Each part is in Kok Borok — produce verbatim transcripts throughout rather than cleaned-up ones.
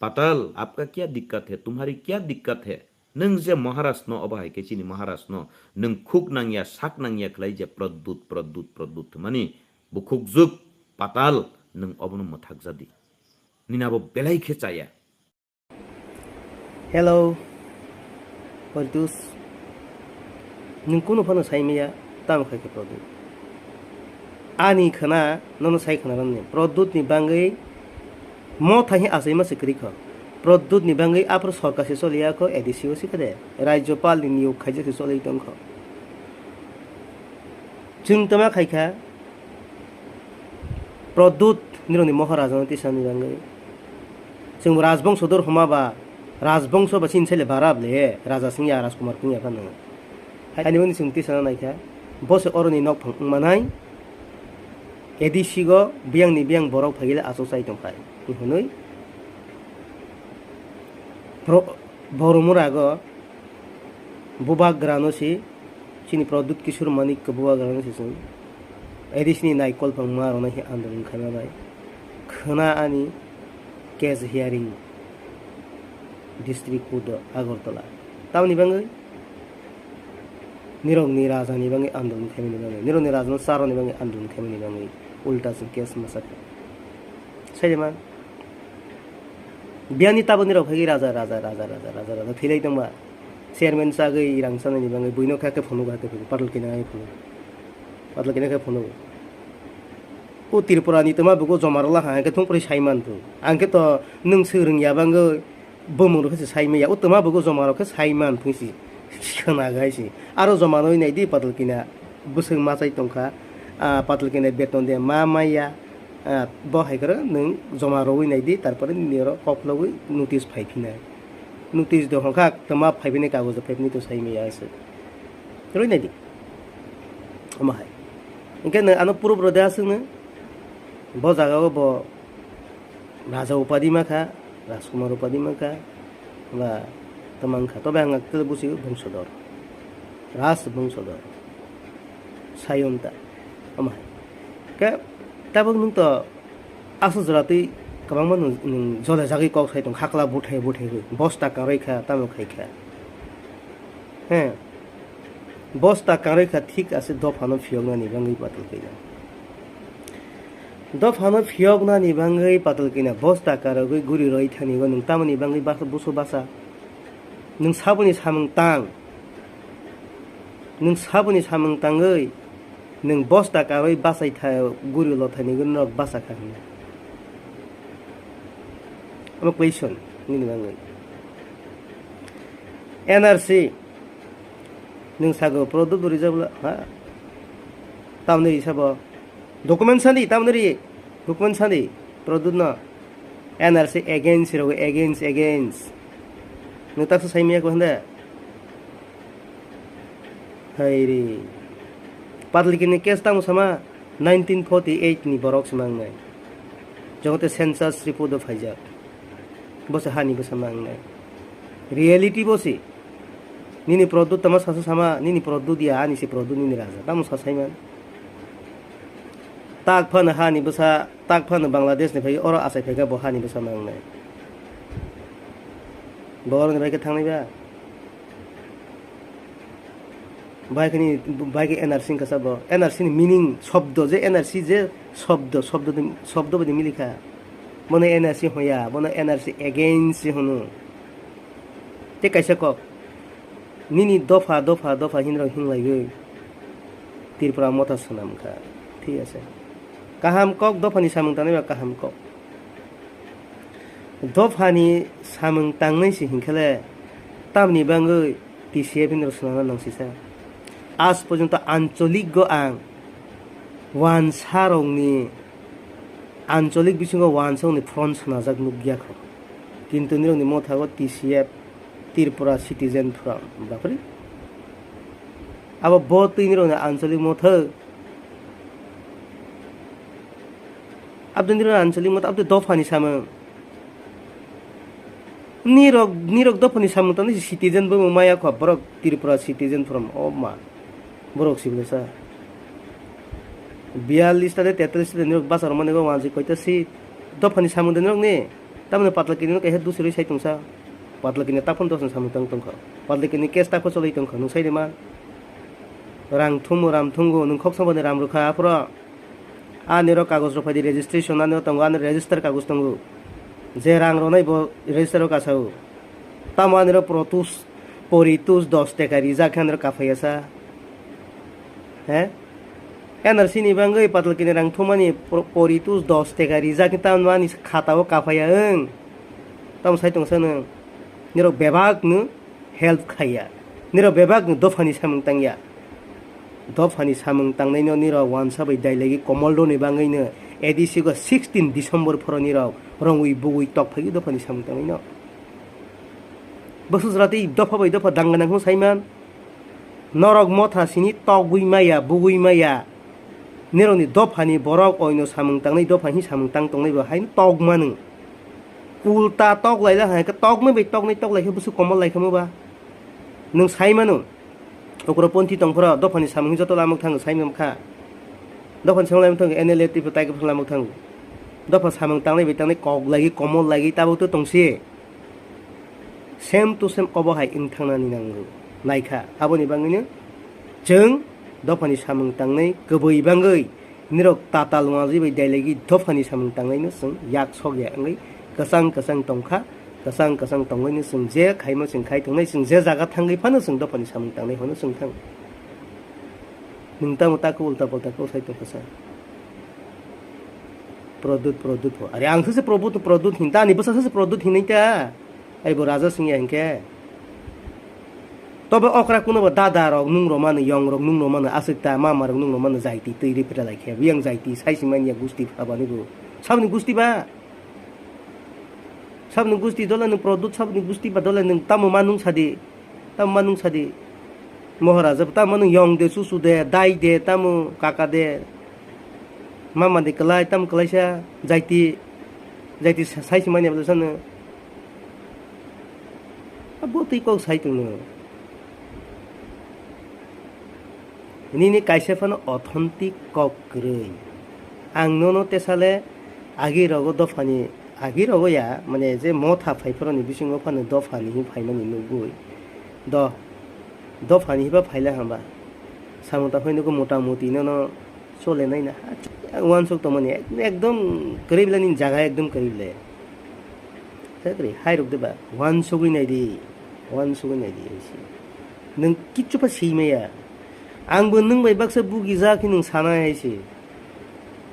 Patal, apka kya dikkat hai? Tumhari kya dikkat hai? Nwng je Maharaj no, obo hai khe chini Maharaj no, nwng khuk nangya, sak nangya khlai je Pradyut, Pradyut, Pradyut hwnmani, bukhuk juk, Patal, nwng obono mwthak jadi. Nini abo belai khe chaya. Hello, Pontus. Nwng kunu phano sai maya, tamo khai khe Pradyut. Ani khna, nono sai khna rwmani. Pradyut ni bangwi motha hi achaima se kwrwi kho. Pradyut ni bangwi aphuru sorkar se choliya kho, A D C o se khe de. Rajyopal ni niyok khaijak se choli tong kho. Chwng tama khai kha, Pradyut nirokni Maharaja no tisani bangwi. Chwng rajbongso dor homa ba, rajbongso ba chini sele bara ble, raja singya, rajkumar wngya phano. Haini wngni chwng tisana naikha, bo se oroni nokphang wngmanai, A D C go biyangni biyang borok phaigile achuk chai tongphai. Hinwi Pro-, Boromura go Bubagrano si, chini Pradyut Kishore Manikya Bubagrano si chwng A D C ni naikol phang ma rwna hi andolon khaima bai khwna ani case hearing District Court o Agartala. Tamoni bangwi nirokni raja ni bangwi andolon khaimani bangwi, nirokni raja no charwni bangwi andolon khaimani bangwi ulta chwng case ma sakha. Sai de man. Biyani tabukni rok phai raja, raja, raja, raja, raja, raja thwilai tongba. Chairman chagwi rang chanani bangwi buino kha khe phunugo, hakhe phunugo, patal kina khe phunugo. Patal kina khe phunugo. O Tripura ni twma bugo joma rwla ha, hwnkhe thung pori sai man thung. Ang khe to nwng swrwng ya bangwi bumung rok khe se sai maya. O twma bugo joma rok khe sai man thung si khwna gai si. Aro joma rwi nai di patal kina bwswk ma chai tongkha. Ah, patal kina beton de ma maya. Ah, bo hai kwrwng nwng joma rwui nai di, tarpore nini oro kok khulogwi notice phai phinai. Notice de hwnkhak, twma phai phinai, kagojo phai phinai to sai maya se. Rwui nai di. Omo hai. Hwnkhe nwng ano proof rw de aswk nwng. Bo jaga o bo Raja upadi ma kha, Rajkumar upadi ma kha, ba twma wng kha. Tobe ang khe busi bongso dor. Raj bongso dor. Sayonta. Omo hai. Khe tabuk nwng to aswk jora twi kwbangma nwng, nwng jole jagwi kok sai tong, hakla buthai buthai wi, bosta karwi kha, tamo khai kha. He. Bosta karwi kha, thik ase dophano phiyoknani bangwi patal kina. Dophano phiyoknani bangwi patal kina, bosta karwi guri roi thani go, nwng tamoni bangwi basa, busu basa. Nwng saboni samung tang. Nwng saboni samung tangwi nwng bosta karwi bachai tha guri lo thani gwnwi norok bacha kha hwnwi. Omo question nini bangwi. N R C nwng sago Pradyut bo rijak bwla ha? Tamni risa bo. Document sandi, tamni ri. Document sandi. Pradyut no. N R C against rogo, against, against. Nwng taksa sai maya ko hwnde? Hai ri. Patal kini case tamo sama nineteen forty-eight ni borok se mangnai. Jogote census report o phaijak. Bo se hani bwsa mangnai. Reality bo se. Nini Pradyut tamo sasa sama, nini Pradyut ya, ani se Pradyut nini raja. Tamo sasai man. Tak phano hani bwsa, tak phano Bangladesh ni phai oro achai phaikha bo hani bwsa mangnai. Bo oroni bai khe thangnai ba? Bai khe ni, bai khe N R C wngkha sabo. N R C ni meaning, shobdo je N R C je shobdo, shobdo de, shobdo bai de milikha. Bono N R C hoya, bono N R C against se hwno. Tei kaisa kok, nini dopha, dopha, dopha hinrok hinglaiwi Tripura motha swnam kha. Thik ase. Kaham kok, dophani samung tangnai ba kaham kok. Dophani samung tangnai se hinkhe le tamni bangwi T C F hinrok swnamna nang sisa. Aaj porjonto ancholigo ang wansarokni, ancholik bisingo wansarokni front swnajak nukya kho. Kintu nirokni mothago T C F, Tripura Citizen Forum, bapre. Abo bo twi nirokni ancholik motha. Abdul nirokni ancholik motha, abdul dophani samung. Nirok, nirok dophani samung tangwi citizen bo maya kho, borok Tripura Citizen Forum, o ma. Borok sibilesa. Biyallis ta de tetris ta de nirok bachar mani go wansi koita si dophani samung de nirok ni. Tamoni Patalkini no kaisa dusirwi sai tongsa. Patalkini taphon dosni samung tang tongkha. Patalkini case taphon cholwi tongkha. Nwng sai de man. Rang thumu ram thungu nwng khok sambani ram rwkha aphro. Ani ro kagoj rok phaidi registration ani ro tongo ani register kagoj tongo. Je rang ronai bo register o kasao. Tamo ani ro protus poritus dos teka rijak khe ani ro kaphaiya sa. He? N R C ni bangwi Patalkini rang thumani pro-, poritus dos teka rijak khe tamo ani khata o kaphaiya wng. Tamo sai tongsa nwng. Nirok bebak nwng help khaiya. Nirok bebak nwng dophani samung tangya. Dophani samung tangnaino nirok wansa bai dailagi komol roni bangwino A D C go sixteen December phoro nirok rongwi bugwi tok phaiwi dophani samung tangnaino. Bwswk jora tei dopha bai dopha dang gwnang hwn saiman. Norok motha sini togwi maya, bugwi maya. Nirokni dophani borok oino samung tangnai dopha hi samung tang tongnai bo haino tokmano. Ulta tok laila hai khe tokmai bai toknai tok lai khe bwswk komol lai khe mo ba. Nwng sai mano. Okro ponthi tong phoro dophani samung hi joto lamuk thango sai mano kha. Dophani samung lamuk thango N L A T P tai khe lamuk thango. Dopha samung tangnai bai tangnai kok lagi komol lagi tabuk to tongsi. Same to same obo hai wng thangnani nango. Naikha, aboni bangwino chwng dophani samung tangnai kwbwi bangwi nirok tatal wngajwi bai dailagi dophani samung tangnaino chwng yak sok ya wngwi kwchang kwchang tongkha, kwchang kwchang tongwino chwng je khaima chwng khai tongnai, chwng je jaga thangwi phano chwng dophani samung tangnai hwnwi chwng thang. Nwng tamo tako ulta palta kok sai tongkha sa. Produt, produt pho. Are ang sase produt, produt hin ta, ani bwsa sase produt hinwi ta. Ai bo raja singya hinkhe. Tobo okra kuno bo dada rok nung romano, yong rok nung romano, aswk ta mama rok nung romano, jaiti twi ri peta lai khe. Biyang jaiti sai singmani ya gusti phabani bo. Sabni gusti ba? Sabni gusti dole nwng produt, sabni gusti ba dole nwng tamo ma nung sadi. Tamo ma nung sadi. Moharaja tamo nung yong de, susu de, dai de, tamo kaka de. Mama de kwlai, tamo kwlaisa, jaiti, jaiti sa-, sai singmani ya bwsano. Abo twi kok sai tongno. Nini kaisa phano authentic kok kwrwi. Ang nono tesale agi rogo dophani, agi rogo ya, mane je motha phai phoroni bisingo phano dophani hi phaimani nugwi. Do, dophani hiba phaila hamba. Samung ta phai nugo mota moti nono chole nai na. Uansuk tongmani ek-, ekdom kwrwi bela nini jaga ekdom kwrwi bela. Sakri, hai rok de ba, uansugwi nai di, uansugwi nai di, hai se. Nwng kichu pha swi maya. Ang bo nwng bai baksa bugi jak khe nwng sanai hai se.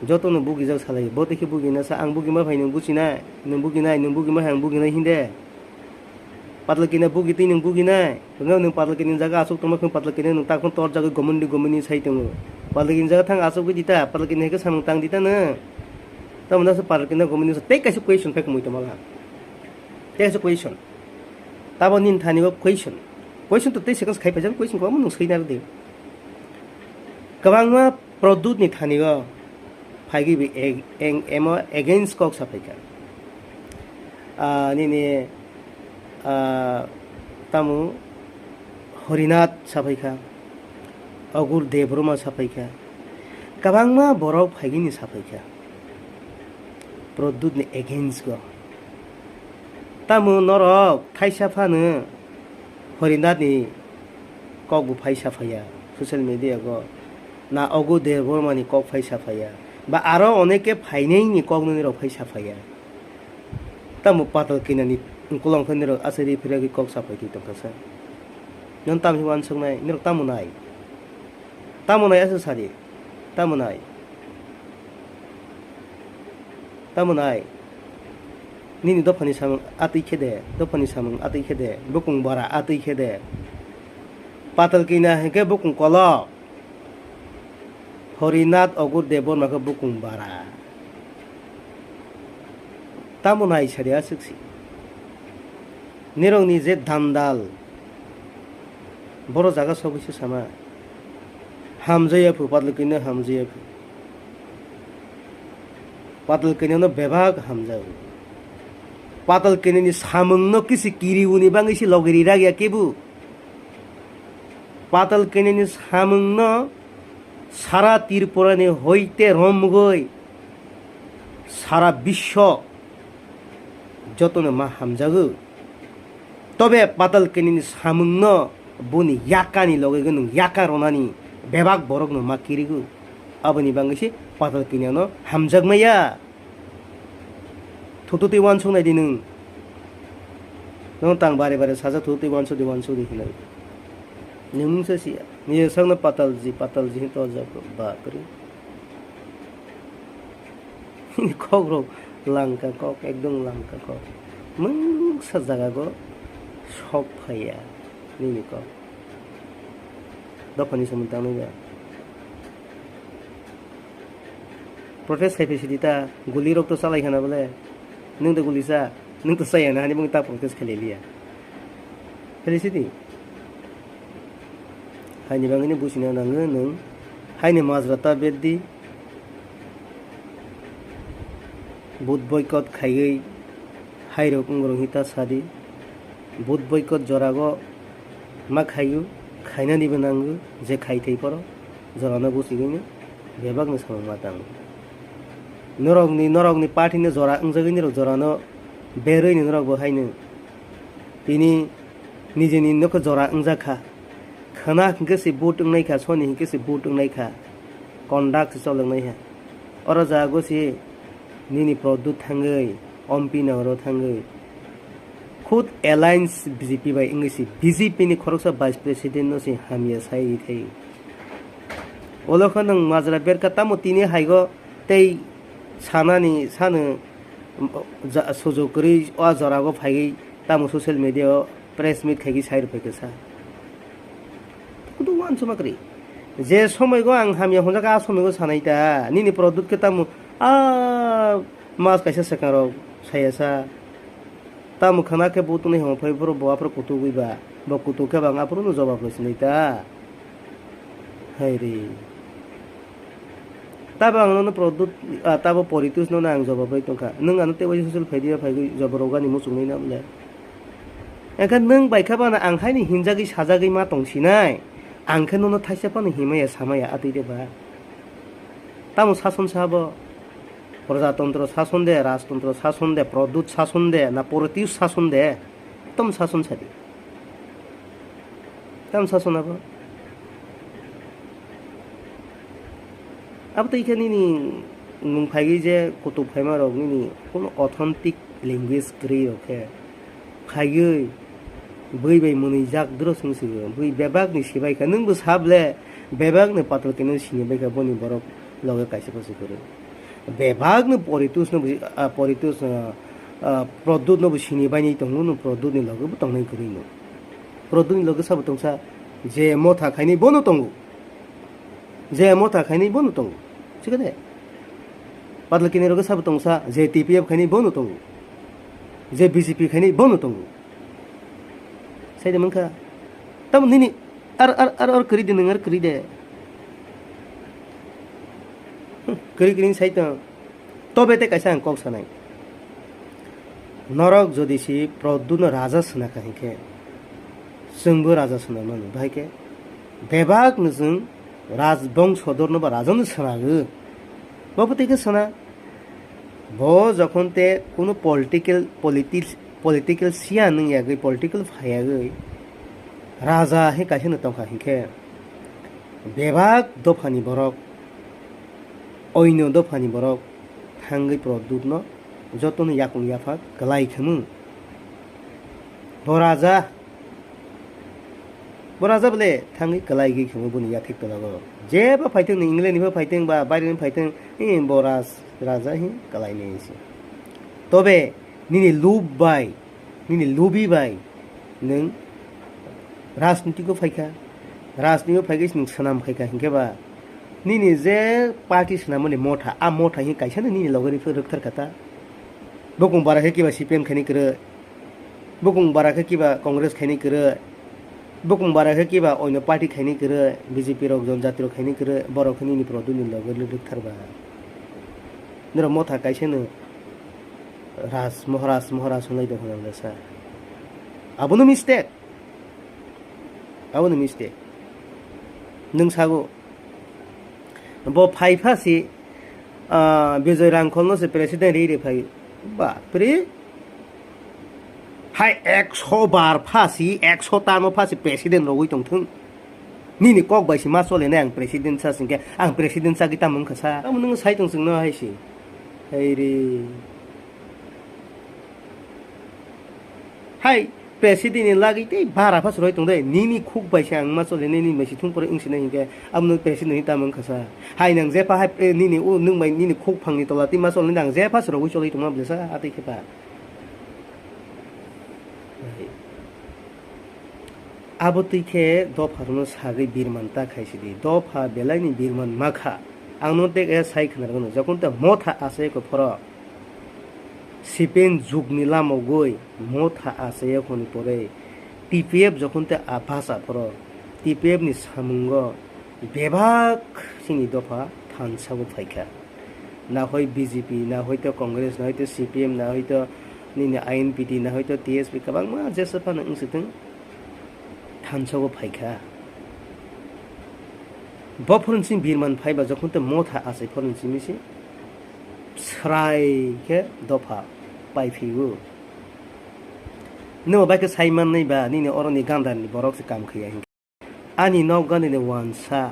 Joto no bugi jak salai, bo tei khe bugi na sa, ang bugi ma phai nwng buchi nai, nwng bugi nai, nwng bugi ma hai ang bugi nai hinde. Patal kina bugi tei nwng bugi nai. Wngo nwng patal kini jaga aswk tongma khe patal kini nwng takhwng tor jagwi gomoni gomoni sai tongo. Patal kini jaga thang aswk di ta, patal kini hai khe samung tang di ta nwng. Tamo nasa patal kini gomoni sa tei kaisa question phai kumui tongma la. Tei kaisa question. Tabo nini thani o question. Question to tei seconds khai paijak question kwbangma nwng swina rw di. Kwbangma Pradyut ni thani o phaigwi bo ag-, eng-, emo against kok saphaikha. Ah, nini, ah, tamo Horinath saphaikha, Agur Debbarma saphaikha, kwbangma borok phaigwi ni saphaikha Pradyut ni against go. Tamo norok thaisa phano Horinath ni kok bo phai saphaiya social media go, na Agur Debbarma ni kok phai saphaiya, ba aro oneke phainai ni kok nini rok phai saphaiya. Tamo patal kina ni ukulong khe nini rok asari phiragwi kok saphai twi tongkha sa. Nini tamo uansuknai, nini rok tamo nai? Tamo nai aswk sadi? Tamo nai? Tamo nai? Nini dophani samung atwi khe de, dophani samung atwi khe de, bukung bara atwi khe de. Patal kina hinkhe bukung kolok. Horinath Agur Debbarma khe bukung bara. Tamo nai sadi aswk si. Nirokni je dandal, boro jaga sogwi se sama. Hamjaya phu, patal kino hamjaya phu. Patal kino no bebak hamjago. Patal kino ni samung no kisi kiriuni bangwi se logiri ragya kebu. Patal kino ni samung no sara Tripura ni hoite romgwi sara biswo jotono ma hamjago. Tobe Patal Kenini samungno boni yakani loge gwnung yaka ronani bebak borokno ma kirigo. Aboni bagwi se Patal Keniano hamjakmaya. Thutu tei uansuk nai di nwng. Nwng tang bare bare sajak thutu tei uansuk di, uansuk di hinwi. Nwng mungsa siya. Nini sakno Patalji, Patalji hin torjak bro. Bapre. Kok rok langka kok, ekdom langka kok. Mungsa jaga go sok phaiya nini kok. Dophani samung tangnai ba. Protest khai phi sidi ta, guli rok to chalai khana bole. Nwng to guli cha, nwng to chaya na hani bung ta protest khai liya. Khai sidi. Haini bangwini buchina nango nwng. Haini majra ta bed di. Vote boycott khaiwi hairok wng rok hita sadi. Vote boycott jorago ma khaio, khainanibo nango je khai thai phoro jorano buchigwino bebakni samung ma tango. Norokni, norokni party no jora wngjagwi norok jorano berwi ni norok bo haino tini nijeni nokho jora wngjakha. Khwna hinkhe se vote wngnaikha, soni hinkhe se vote wngnaikha, conduct se choloknaiha. Oro jago se nini Pradyut thangwi, Ompi Nagaro thangwi, khud alliance B J P bai wngwi se B J P ni khoroksa vice president no se hamya sai thai. Olo khe nwng majra berkha tamo tini haigo tei sanani sano ja-, sujuk kwrwi o jorago phaiwi tamo social media o press meet khaigwi sai rwphai khe sa. Kudu uansukma kwrwi. Je somoigo ang hamya hwnjak, a somoigo sanai ta. Nini Pradyut khe tamo a mas kaisa swkang rok saya sa. Tamo khwna khe bo tongnai hwnwi phai phuru bo aphuru kutuk wi ba. Bo kutuk khe ba ang aphuru no jobab rw sinai ta. Hai re. Tabo ang nono Pradyut, ah, tabo Poritus nono ang jobab bai tongkha. Nwng ano teibo social media phaigwi jobab rwgani muchungnai na bole. Engkha nwng bai kha bana ang haini hinjagwi sajagwi ma tong sinai. Ang khe nono thaisa phano himaya samaya atwi de ba. Tamo sason sabo? Prajatantro sason de, rajtantro sason de, Pradyut sason de, na Poritus sason de? Tamo sason sadi. Tamo sason abo? Abo tei khe nini nwng phaigwi je kutuk phaima rok nini kuno authentic language kwrwi rok khe phaigwi bui bai mwnwi jak duro swng swngwi bui bebak ni sibai kha nwng bw sable bebak ni Patal Keni sini bai kha boni borok loge kaisa bwswk kwrwi. Bebak no Poritus no buji, ah, Poritus, ah, ah, Pradyut no bo sini bainai tongo, no Pradyut ni loge bo tongnai kwrwi no. Pradyut ni loge sabo tongsa je motha khainai bono tongo. Je motha khainai bono tongo. Thik ase? Patal Keni rogo sabo tongsa je T P F khainai bono tongo. Je B J P khainai bono tongo. Sai de mankha. Tamo nini ar, ar, ar, ar kwrwi de, nwng ar kwrwi de. Hmm, kwrwi kwrwi sai tong. Tobe tei kaisa ang kok sanai. Norok jodi si Pradyut no raja swnaka hinkhe, chwngbo raja swnamani. Bahai khe bebak no chwng rajbongso dorno ba raja no swnago. Bo bwtwi khe swna. Bo jokhon te kunu political, politi-, political siya nung yagwi, political phayagwi, raja he kaisa no tongkha hinkhe, bebak dophani borok, oino dophani borok thangwi Pradyut no jotono yakung yapha kwlai khemu. Bo raja Bo raja bole thangwi kwlai gwi khamu boni yathek tola go. Jeba phaithang ni England ni phaithang ba baire ni phaithang, eh, bo raj-, raja hi kwlai ni si. Tobe nini lub bai, nini lubi bai nwng rajniti go phaikha. Rajniti go phaikhe nwng swnam khaikha hinkhe ba nini je party swnamani motha, a motha hi kaisa nini loge rwkthar kha ta. Bokong bara khe kiba C P M khaini kwrwi. Bukung bara khe kiba Congress khaini kwrwi, bukung bara khe kiba oino party khaini kwrwi, B J P rok, Jon Jati rok khaini kwrwi, borok khe nini Pradyut ni loge lwktharba. Norok motha kaisa no Raj, Maharaj, Maharaj hwnlai tong kha sa. Abono mistake. Abono mistake. Nwng sago. Bo phai pha si, ah, Bijoy Rangkhol no se president ri ri phai. Bapre. Hai ekso bar phasi, ekso tamo phasi president rogwi tongthung. Nini kok bai si ma chole nai ang president sa singke, ang president sa gita mung kha sa. Amo nung sai tong singno hai si. Hai re. Hai, president ni lagwi tei bara phasi roi tong dai. Nini khuk bai si ang ma chole nai, nini bai si thung pore wng sinai hingke, amo nung president ni ta mung kha sa. Hai nang je pha hai, eh, nini u, nung bai nini khuk phang ni tola tei ma chole nai ang je phasi rogwi choli tong ma bwle sa, atwi khe pha. Abo twi khe dopha rwno sagwi birman ta khai sidi. Dopha belai ni birman ma kha. Ang no tek e sai khna rwno. Jokhon te motha asai ko phoro. Sipen jug ni lama goi motha asai khoni pore. T P F jokhon te a bhasa phoro. T P F ni samungo bebak sini dopha thansa bo phai kha. Na hoi B J P, na hoi to Congress, na hoi to C P M, na hoi to nini I N P T, na hoi to T S P, kwbangma jesa phano wng sitwng thansa bo phai kha. Bo phoro sing birman phai ba jokhon te motha asai phoro simi se srai khe dopha pai phio. Nimo bai khe sai man nai ba nini oro ni gandar ni borok se kam khaiya. Ani nok gani ni wansa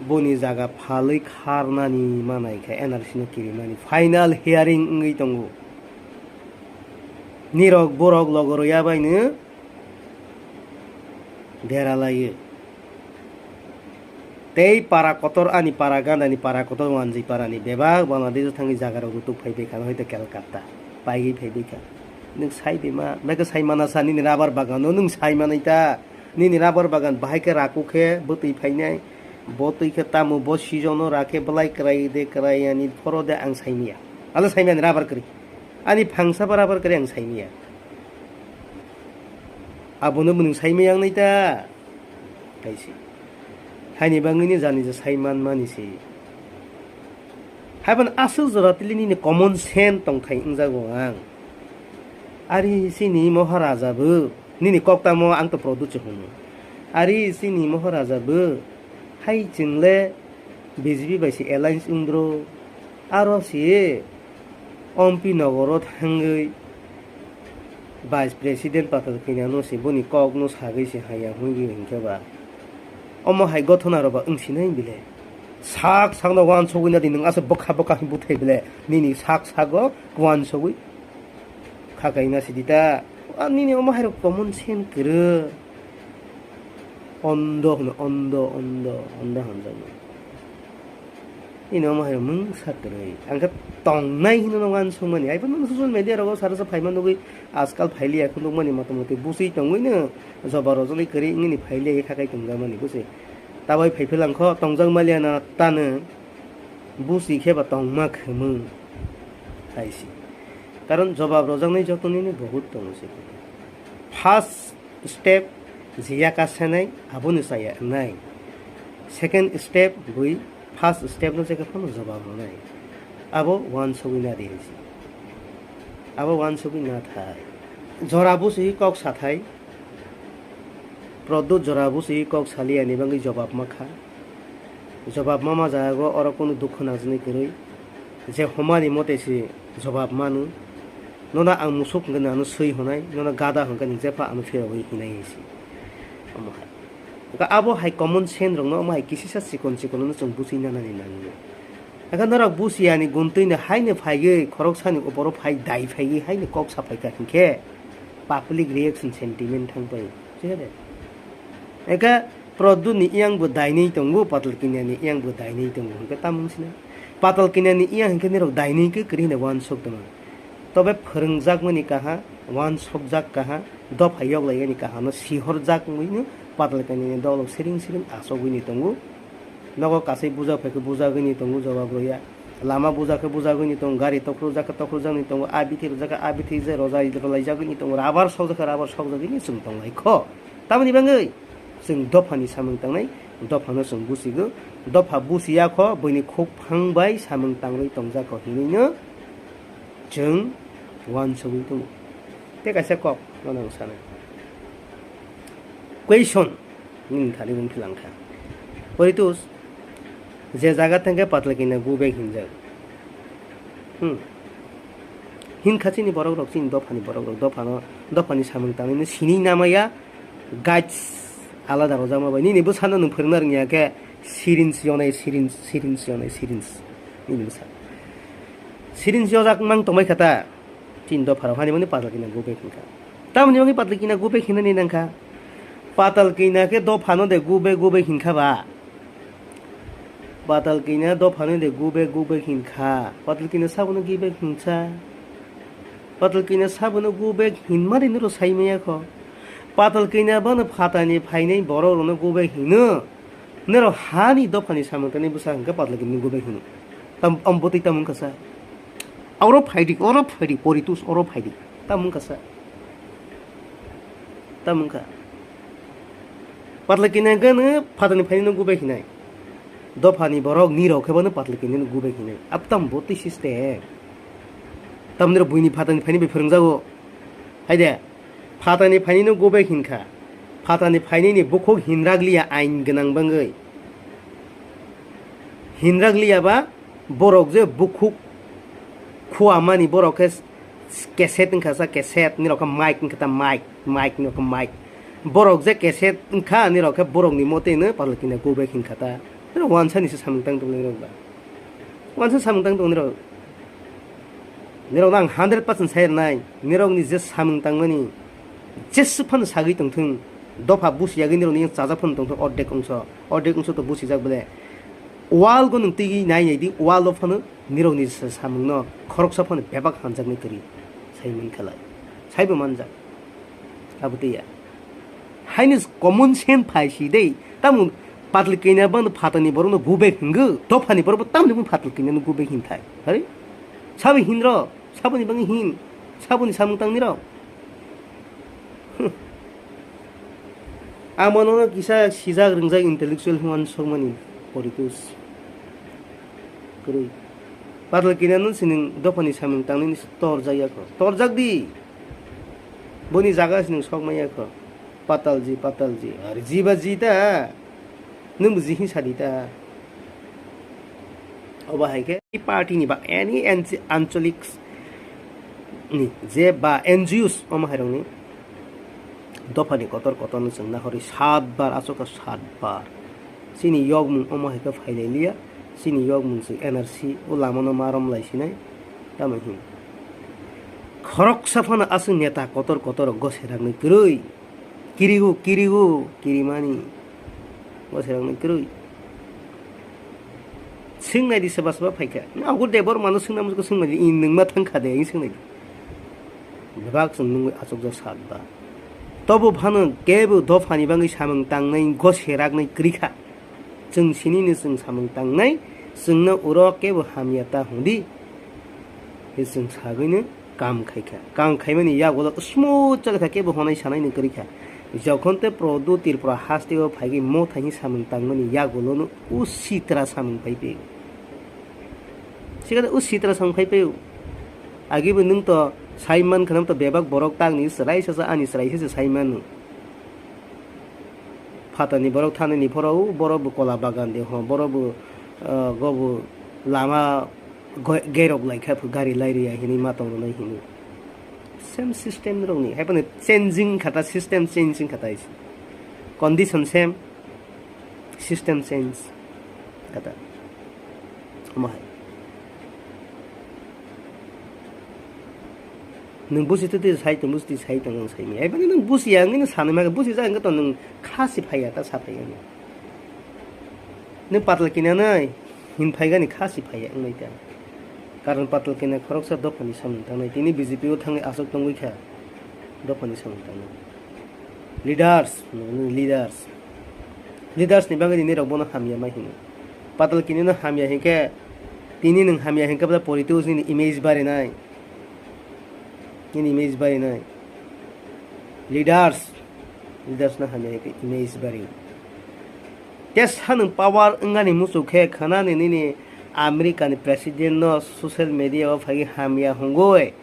boni jaga phalwi kharnani manai khe N R C no kirimani final hearing wngwi tongo. Nirok borok logo rwya baino dera laio. Tei para kotor ani para ganda ni para kotor wanjwi para ni bebak Bangladesh o thangwi jaga rok rutuk phai bwkha no hoito Kolkata paigwi phai bwkha. Nwng sai de ma, bwkha sai mana sa nini rabar bagan no nwng sai manai ta. Nini rabar bagan bahai khe raku khe bwtwi phainai, bo twi khe tamo, bo sijono ra khe bwlai kwrai de kwrai ani phoro de ang saimanya. Ano saimanya ani rabar kwrwi. Ani phangsa ba rabar kwrwi ang saimanya. Abono bo nwng saimanya wngnai ta? Kaisi. Haini bangwini jani je sai manmani se. Haiban aswk jora tili nini common sense tongthai wngjago ang. Ari chini Maharaja bo nini kok tamo ang to produce hwnwi. Ari chini Maharaja bo hai chwngle B J P bai se alliance wngdro. Aro se Ompi nogoro thangwi Vice President Patal Kanya no se boni kok no sagwi se haya hwnwi hinkhe ba. Omo hai gothona rok ba wngsinai bile. Sak sakno wansugwi nadi nwng aswk bwkha bwkha hwnwi buthai bile. Nini sak sago wansugwi kha kaina sidi ta. A nini omo hai rok common sense kwrwi. Ondo hwno, ondo, ondo, ondo hamjaknai. Nini omo hai mungsa kwrwi. Ang khe tongnai hino no wansukmani. Ai phano social media rogo sara sa phaima nugwi ajkal phailiya khulukmani motamoti busui tongwino joba rojoli kwrwi wngwini phailiya khe khakai tongjakmani busi. Taboi phaiphilangkho tongjak maliya na tano busi khe ba tongma khwmwng hai si. Karon jobab rojaknai jotonino bohut tongo se. First step je yaka senai abono chaya wngnai. Second step bui first step no je phano jobab rwnai. Abo wansugwi na di hinsi. Abo wansugwi na thai. Jora busi kok sathai. Pradyut jora busi kok saliya ni bagwi jobab ma kha. Jobab ma ma jaga go oro kunu dukho nangjaknai kwrwi. Je homani mote se jobab manu. Nono ang musuk hwnkhe ano swi hwnai, nono gada hwnkhe nwng jepha ano phirogwi hinai hinsi. Omo hai. Hwnkhe abo hai common sense rokno omo hai kisisa chikon chikon no chwng busi nanani nango. Hwnkhe norok busi yani guntwi no haino phaiwi khoroksani opor o phai dai phaiwi haino kok sa phaikha hinkhe public reaction sentiment thang pai. Thik ase? Eka Pradyut ni yang bo dainwi tongo, Patal Kanya ni yang bo dainwi tongo, hwnkhe tamung sina. Patal Kanya ni yang hwnkhe nirok dainwi khe kwrwi hinwi wansuk tongo. Tobe phwrwngjakmani kaha, wansukjak kaha, dopha yoklaiyani kaha no sihorjak wngwi no Patal Kanya ni dolok siring siring achogwi ni tongo. Nogo kasai buja phaikhe bujagwini tongo, jawab rwya. Lama buja khe bujagwini tongo, gari tokrujak khe tokrujakni tongo, a bithi rwjak khe a bithi je rwjai rwlaijagwini tongo, rabar sokjak khe rabar sokjagwini chwng tonglaikho. Tamoni bagwi chwng dophani samung tangnai, dophano chwng busigo, dopha busiya kho, buini khuk phang bai samung tangwi tongjak kho hinwino chwng wansugwi tongo. Tei kaisa kok nono ang sanai. Question. Nini thani wng philang kha. Poritus, je jaga thangkhe Patal Kanya go back hinjak. Hmm. Hinkha chini borok rok, chini dophani borok rok, dophano, dophani samung tangwi no sini namaya, guides alada rwjakma bai. Nini bwsano nwng phwrwngna rwngya khe syringe yonai, syringe, syringe yonai, syringe. Nini bwsa. Syringe yojak mang tongbai kha ta. Chini dopha rok hani mani patal kina go back hinkha. Tamoni bagwi patal kina go back hinani nangkha. Patal kina khe dophano de go back, go back hinkha ba. Patal kina dophano de go back, go back hinkha. Patal kina sabono go back hinsa. Patal kina sabono go back hinmani noro saimaya kho. Patal kina bono phatani phainai borok rono go back hino. Nero hani dophani samung tani bwsa hwnkhe patal kini go back hino. Tam, am bwtwi tamung kasa. Oro phaidi, oro phaidi, poritus oro phaidi. Tamung kasa. Tamung kha. Patal kini gano phatani phaini no go back hinai. Dophani borok nirok khe bono patal kini no go back hinai. Ab tam bwtwi system. Tam nero buini phatani phaini bai phwrwngjago. Haide. Phatani phainino go back hinkha. Phatani phainini bukhuk hinragliya ain gwnang bangwi. Hinragliya ba borok je bukhuk khuamani borok khe cassette wngkha sa cassette, nirok khe mic wngkha ta mic, mic nirok khe mic. Borok je cassette wngkha nirok khe borokni moteno palokina go back hinkha ta. Nirok wansani se samung tang tongnai nirok ba. Wansani samung tang tongnai nirok. Nirokno ang hundred percent sai rwnai, nirokni je samung tangmani jeswk phano sagwi tongthung, dopha busi yagwi nirokni yang chajak phano tongthung, ordek wngso, ordek wngso to busijak bole. Wall go nwng twi nai nai di, wall o phano nirokni sa-, samungno khoroksa phano bebak hamjaknai kwrwi sai mankha lai, saibo manjak. Abo tei ya. Haino common sense phai si dei. Tamo patal kina bang phatani borokno go back hingo. Dophani borok bo tamni bang patal kina no go back hin thai. Hari? Sabi hinro, saboni bang hin. Saboni samung tangni rok. Amo nono kisa sijak ringjak intellectual human sokmani poritus. Kwrwi. Patal kina no sining dophani samung tangni torjak ya ko. Torjak di. Boni jaga sining sok maya ko. Patalji, patalji. Ar jiba jita. Nwng buji hin sadi ta. Obo hai khe party ni ba any anch-, ancholic ni je ba N G Os omo hai rokni dophani kotor kotor no chwng nahori saat bar, aswk khe saat bar. Chini yokmung omo hai khe phailai liya. Chini yokmung se N R C o lama no ma romlai sinai. Tamo hin. Khoroksa phano aswk neta kotor kotor rok gose ragni kwrwi. Kirigo, kirigo, kirimani. Bwsarokni kwrwi. Swngnai di soba soba phaikha. Agur Debbarma no swngna muchukgo swngmani, i nwngma thangkha de, i swngnai di. Bebak chwng nungwi achukjak sat ba. Tobo phano kebo dophani bagwi samung tangnai, gose raknai kwrwi kha. Chwng sinino chwng samung tangnai, chwngno uro kebo hamya ta hwndi. He chwng sagwino kam khaikha. Kam khaimani yagulo smooth chakha kebo honai sanai ni kwrwi kha. Jokhon te Produ Tripura hasteo phaigwi mothaini samung tangmani yagulono u sitra samung phaiphio. Sikada u sitra samung phaiphio. Agibo nwng to saiman khwnam to bebak borok tangni chwrai sasa ani chwrai sasa saimano. Phatani borok thanini phoro u borok bo kola bagan de ho, borok bo, ah, gobo lama Goi-, gairok lai kha phu gari lai rwya hinwi ma tong rwnai hinwi. Same system rokni, hai phano changing kha ta, system changing kha ta isi. Condition same, system change kha ta. Omo hai. Nwng busi twi twi sai tong, busi twi sai tong, nwng sai mi. Hai phano nwng busi ya, nwng sanwi ma, busi ja, nwng to nwng kha si phai ya, ta sa phai ya. Nwng patal kina nai, hin phaigani kha si phaiya wngnai ta. Karon patal kina khoroksa dophani samung tangnai, tini B J P o thangwi aswk tongwi kha, dophani samung tangnai. Leaders, nwng leaders. Leaders ni bagwi nini rok bono hamya ma hino. Patal kini no hamya hinkhe, tini nwng hamya hinkhe bwla politics nini image barinai. Nini image barinai. Leaders, leaders no hamya hinkhe image bari. Tesa nwng power wngani muchuk khe khwnani nini America ni president no social media o phai hamya hwngwi,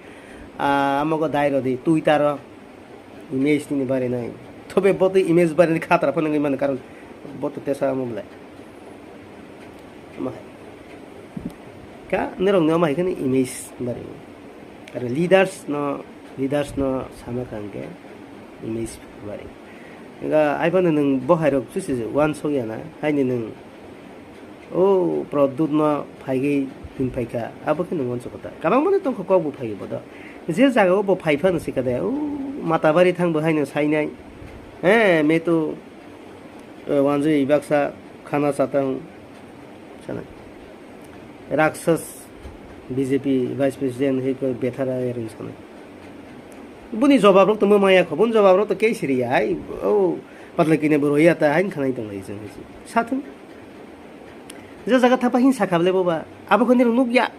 ah, amo go dai rodi Twitter o image nini barinai. Thobe bo twi image barinai khatra phano wngwi mano karon bo to tesa amo belai. Omo hai. Ka norok ni omo hai kheno image bari. Aro leaders no, leaders no sama kha hwnkhe image bari. Hwnkhe ai phano nwng bo hai rok chusi uansuk ya na, haini nwng o Pradyut no phaigwi tin phaikha, abo khe nwng uansuk kha ta. Kabang mani tongkha kok bo phaiwi bodo. Je jaga o bo phai phano sikha de, o Matabari thang bo haino sainai. He, me to, eh, wanjui baksa khana chata hung. Sana. Raksas B J P Vice President hai ko bethara ring sana. Buni jawab rok to maya kho, buni jawab rok to kei siri ya, hai, o, patla kine bo roya ta, hai khanai tong lai jeng hai. Sathung. Je jaga thapa hin sakha bole boba. Abo kho nirok nukya.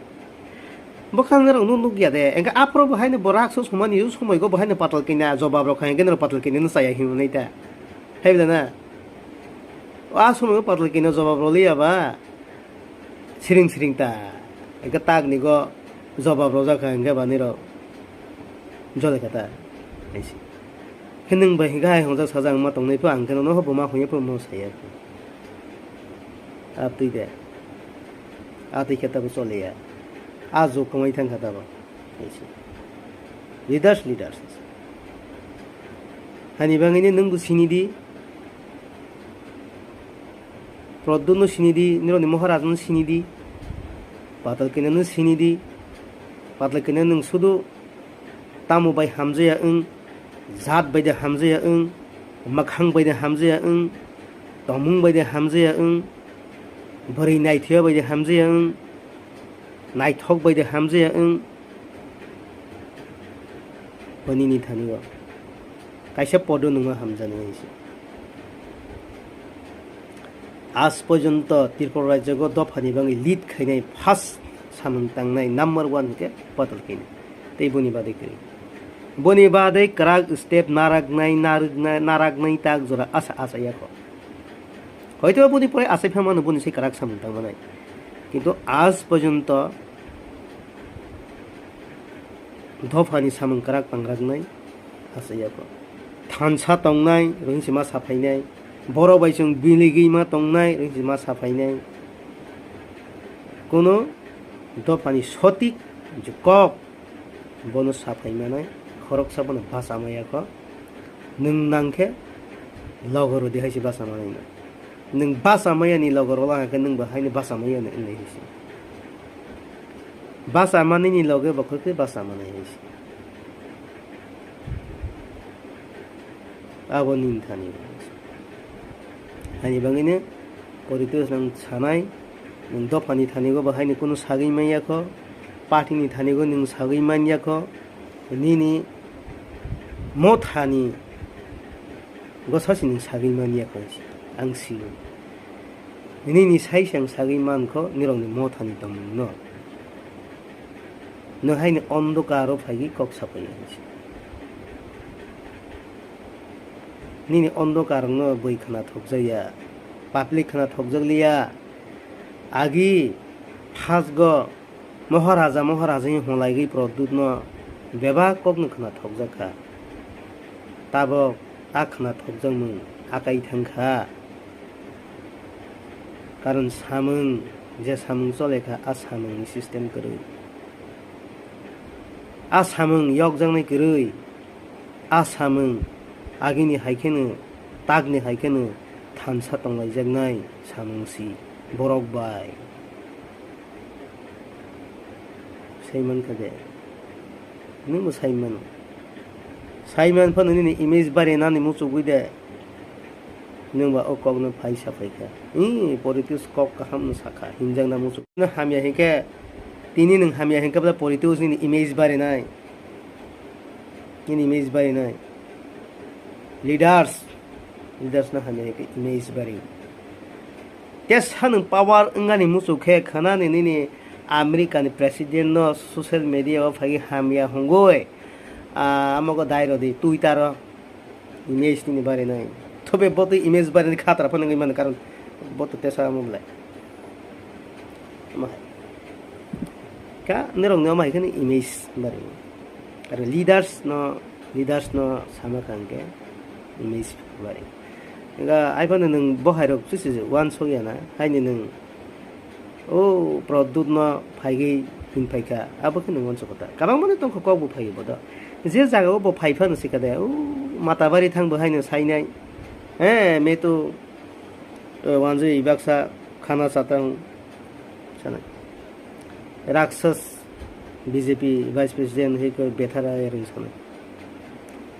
Bo kha nirok nuk-, nukya de. Engkhe aphuru bo haino bo rakso somani yo somoi go bo haino patal kina jawab rok kha, engkhe nirok patal kina no chaya hinwi nai ta. Hai bela na. A somoi go patal kina jawab rok liya ba. Siring siring ta. Engkhe tak ni go jawab rok jakha, engkhe ba nirok jole kha ta. Hai se. Khe nwng bai hwnkhe hai hongjak sajak wngma tongnai pho, ang khe nono bo ma hwnwi pho mo saya kho. Abtwi de. Abtwi khe tabo choliya. A jug kwmai thang kha tabo. Hai se. Leaders, leaders. Hani bangwini nwng bo sini di. Pradyut no sini di, nironi Maharaj no sini di. Patal kina no sini di. Patal kina nwng sudu tamo bai hamjaya wng, jat bai de hamjaya wng, mwkhang bai de hamjaya wng, tongmung bai de hamjaya wng, bwrwi naithoya bai de hamjaya wng, naithok bai de hamjaya wng, bo nini thani o kaisa podo nungma hamjani hai se. Aaj porjonto Tripura rajyo o dophani bagwi lead khainai first samung tangnai number one hwnkhe Patal kini. Tei boni badai kwrwi. Boni badai kwrak step naraknai, narwknai, naraknai tak jora asa asa yakho. Hoito boni pore asai pha mano boni se kwrak samung tangmanai. Kintu aaj porjonto dophani samung kwrak pangraknai asa yakho. Thansa tongnai rwngsi ma saphainai, borok bai chwng biligwi ma tongnai rwngsi ma saphainai. Kuno dophani sotik je kok bono saphai manai, khoroksa bono bacha ma yakho. Nwng nang khe logo rwdi hai se bacha manai no. Nwng bacha maya ni logo rwla hwnkhe nwng bo haino bacha maya no wngnai hai se. Bacha manwi ni loge bo khorokhe bacha manai hai se. Abo nini thani. Hani bangwino Poritos nang sanai, nwng dophani thanigo bo haino kunu sagwi manya kho, party ni thanigo nwng sagwi manya kho, nini mothani gosasi nwng sagwi manya kho, ang sio. Nini sai se ang sagwi man kho, nirokni mothani tongmung no. Nwng haino ondokaro phaigwi kok saphai ya. Nini ondokar no bui khwna thokjak ya, public khwna thokjak liya. Agi phasgo Moharaja, Moharaja hwnlaigwi Produtno bebak kokno khwna thokjak kha. Tabok a khwna thokjakmung akai thang kha. Karon samung, je samung chole kha, a samungni system kwrwi. A samung yokjaknai kwrwi. A samung agini hai kheno, takni hai kheno thansa tonglaijaknai samung si borok bai. Sai mankha de? Nwngbo sai mano. Sai man phano nini image bari nani muchugwi de. Nwng ba o kokno phai sa phai kha. Ee, Poritos kok kaham no sakha, hinjakna muchuk. Nwng hamya hinkhe, tini nwng hamya hinkhe bwla Poritos nini image bari nai. Nini image bari nai. Leaders, leaders no hamya hinkhe image bari. Tesa nwng power wngani muchuk khe khwnani nini America ni president no social media o phai hamya hungui, ah, amo go dai rodi Twitter o. Image nini bari nai. Thobe bo twi image bari ni khatra phano wngwi mano, karon bo to tesa omo belai. Omo hai. Ka norok ni omo hai kheno image bari. Aro leaders no, leaders no sama kha hwnkhe image bari. Ga ai phano nwng bo hai rok chusi uansuk ya na, haini nwng o Produt no phaigwi Hin phaikha, abo khe nwng uansukha ta. Kabangmani tongkha kok bo phaiwi bodo. Je jagao bo phai phano sikha de, o Matabari thang bo haino sainai. He, meto, o, wanjwi baksa khana chatang sanai. Raksas B J P Vice President hai ko bethara ring sanai.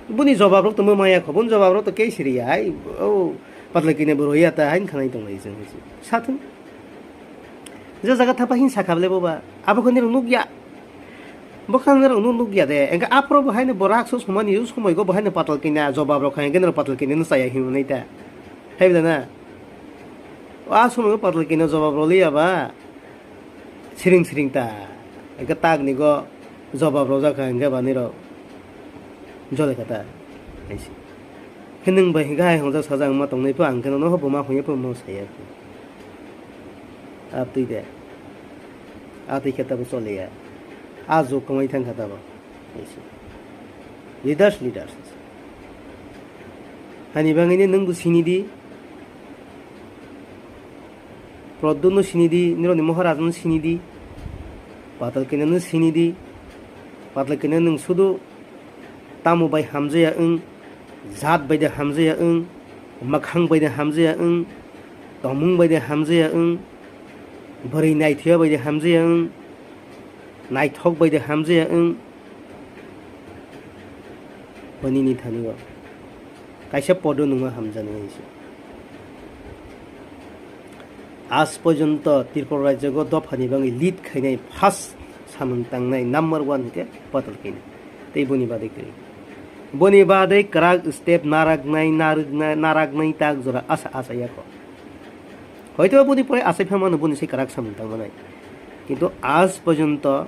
Boni jobab rok to mo maya kho, boni jobab rok to kei siri ya, hai, o, Patalkini bo roya ta, hain khanai tong lai jeng. Sathung. Je jaga thapa hin sakha bole boba. Abo khe nirok nukya. Bo khe nirok nuk-, nukya de. Engkhe aphuru bo haino bo raksos humani yo somoi go bo haino Patalkini jobab rok kha, engkhe nirok Patalkini no chaya hinwi ta. Hai bole na? O a somoi go Patalkini jobab roliya ba. Siring siring ta. Engkhe tak ni go jobab rojak kha, engkhe ba nirok jole kha ta. Hai se. Khe nwng bai hingkhe hai hongjak sajak wngma tongnai pho, ang khe nono bo ma hwnwi pho mo saya pho. Abtwi de. Atwi khe tabo choliya. A jug kwmai thang kha tabo. Leaders, leaders. Hani bangwini nwng bo sini di. Proddo no sini di, nironi Moharaja no sini di. Patalkini no sini di. Patalkini nwng sudu tamo bai hamjaya wng, jat bai de hamjaya wng, mwkhang bai de hamjaya wng, tongmung bai de hamjaya wng, bwrwi naithoya bai de hamjaya wng, naithok bai de hamjaya wng, bo nini thani o kaisa podo nungma hamjani hai se. Aaj porjonto Tripura rajyo o dophani bagwi lead khainai first samung tangnai number one hwnkhe Patalkini. Tei boni badai kwrwi. Boni badai kwrak step naraknai, narwknai, naraknai tak jora asa asa yakho. Hoito boni pore asai pha mano boni se kwrak samung tangmanai. Kintu aaj porjonto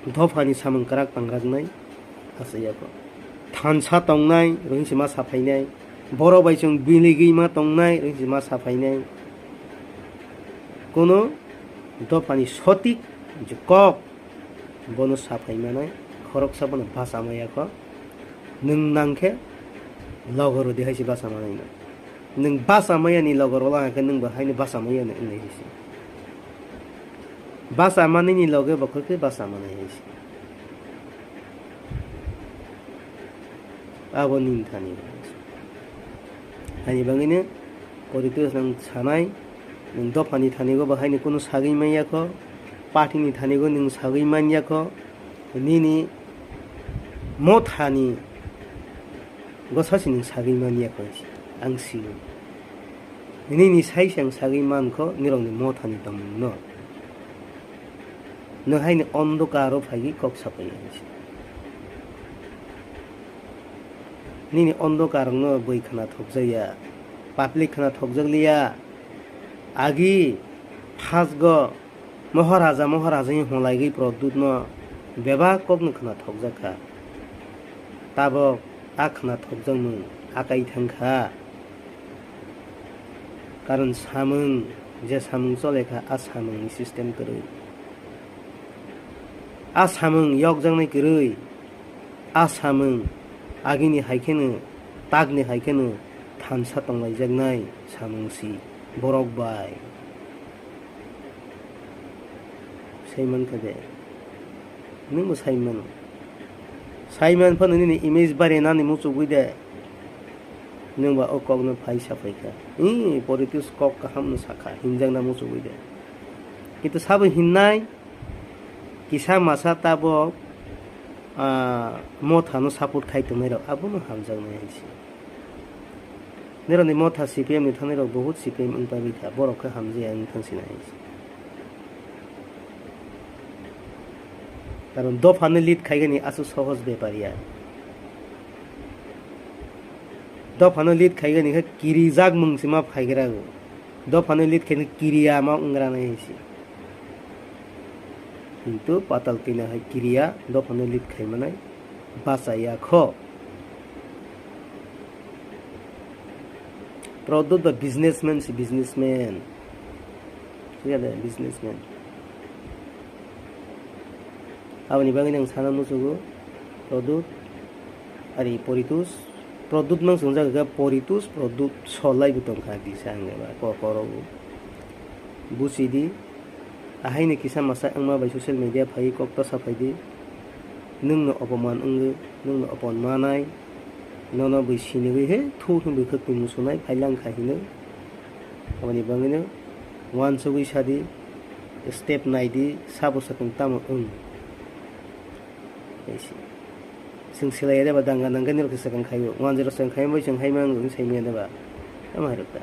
dophani samung kwrak tangraknai. Asayakho. Thansa tongnai, rohinsi ma saphainai. Borok bai chwng biligwi ma tongnai, rohinsi ma saphainai. Kono dophani sotik je kok bono saphaimanai, khoroksa bono bacha mayakho. Nwng nangkhe logo rwdi hai se bacha manai no. Nwng bacha maya ni logo rwla hwnkhe nwng bo haino bacha maya ni wngnai hai se. Bacha manwi ni loge bo khe bacha manai hai se. Abo nini thani. Hani bangwino Poritos nang sanai, nwng dophani thani go bo haino kunu sagwi manya kho, party ni thani go nwng sagwi manya kho, nini mothani Gosasi nwng sagwi man ya kho, ang sio. Nini sai se ang sagwi man kho, nirokni mothani tongmungno. Nwng haini ondokaro phaiwi kok sapai ya. Nini ondokarokno bui khna thokjak ya, public khna thokjak liya. Agi phasgo Moharaja, Moharaja hwnwi hwnlaigwi Produtno bebak kokno khna thokjak kha. Tabok a khna thokjakmung akai thang kha. Karon samung, je samung chole kha, a samungni system kwrwi. A samung yokjaknai kwrwi. A samung agini hai kheno, takni hai kheno thansa tonglaijaknai samung si borok bai. Sai mankha de? Nwng bo sai mano. Sai man phano nini image bare nani muchugwi de. Nwng ba o kokno phai sapai kha. Ee, Poritos kok kaham no sakha, hinjakna muchugwi de. Kintu sabo hinnai, kisa masa tabok, ah, mothano support khai tongnai rok, abono hamjaknai hai se. Nirokni motha C P M ni thangnai rok, bohut C P M wng paibai kha, borok khe hamjaya wng thang sinai hai se. Karon dophano lead khaigani aswk sohoj bepar ya. Dophano lead khaigani khe kirijak mung se ma phaigra o. Dophano lead khaina kiriya ma wngranai hai se. Kintu Patal Kanya hai kiriya dophano lead khaimanai bachaya kho. Produt ba businessman se businessman. Thik ase, businessman. Aboni bagwi nang sana muchugo, Produt, ari Poritus, Produt mang swngjak kha, Poritus, Produt, solai bo tong kha, kisa ang ba, ko-, korogo. Busi di, Ahaini kisa masa wngma bai social media phaiwi kok ta saphaidi. Nwngno opoman wngwi, nwngno opoman manai, nono bui sinigwi he thu hwnwi khwtwi musunai phailang kha hino. Aboni bagwino uansugwi sadi, step naidi, sabo swkang tamo wng. Chwng swlaiya deba danga nangkhe nirok se swkang khaio. Wanjwirok swkang khaimani bai chwng haima wngwi saimanya deba. Tamo hairok ta.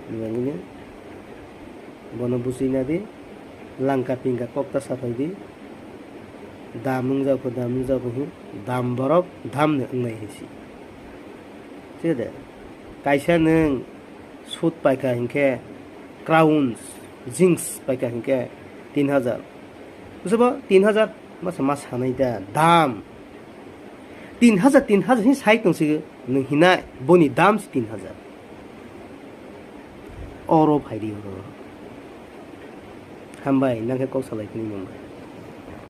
Bini bagwino bono bujui nadi. Langka pingka kok ta saphai di. Dam wngjak pho, dam wngjak pho hin. Dam borok dam ni wngnai hinsi. Thik de. Kaisa nwng suit paikha hinkhe, crowns, jeans paikha hinkhe tin hajar. Bujibo? Tin hajar masa ma sanai da dam. Tin hajar, tin hajar hin sai tong sigi nwng hinai boni dam si tin hajar. Oro phaidi oro. Hambai, nang khe kok salai phini nwng bai.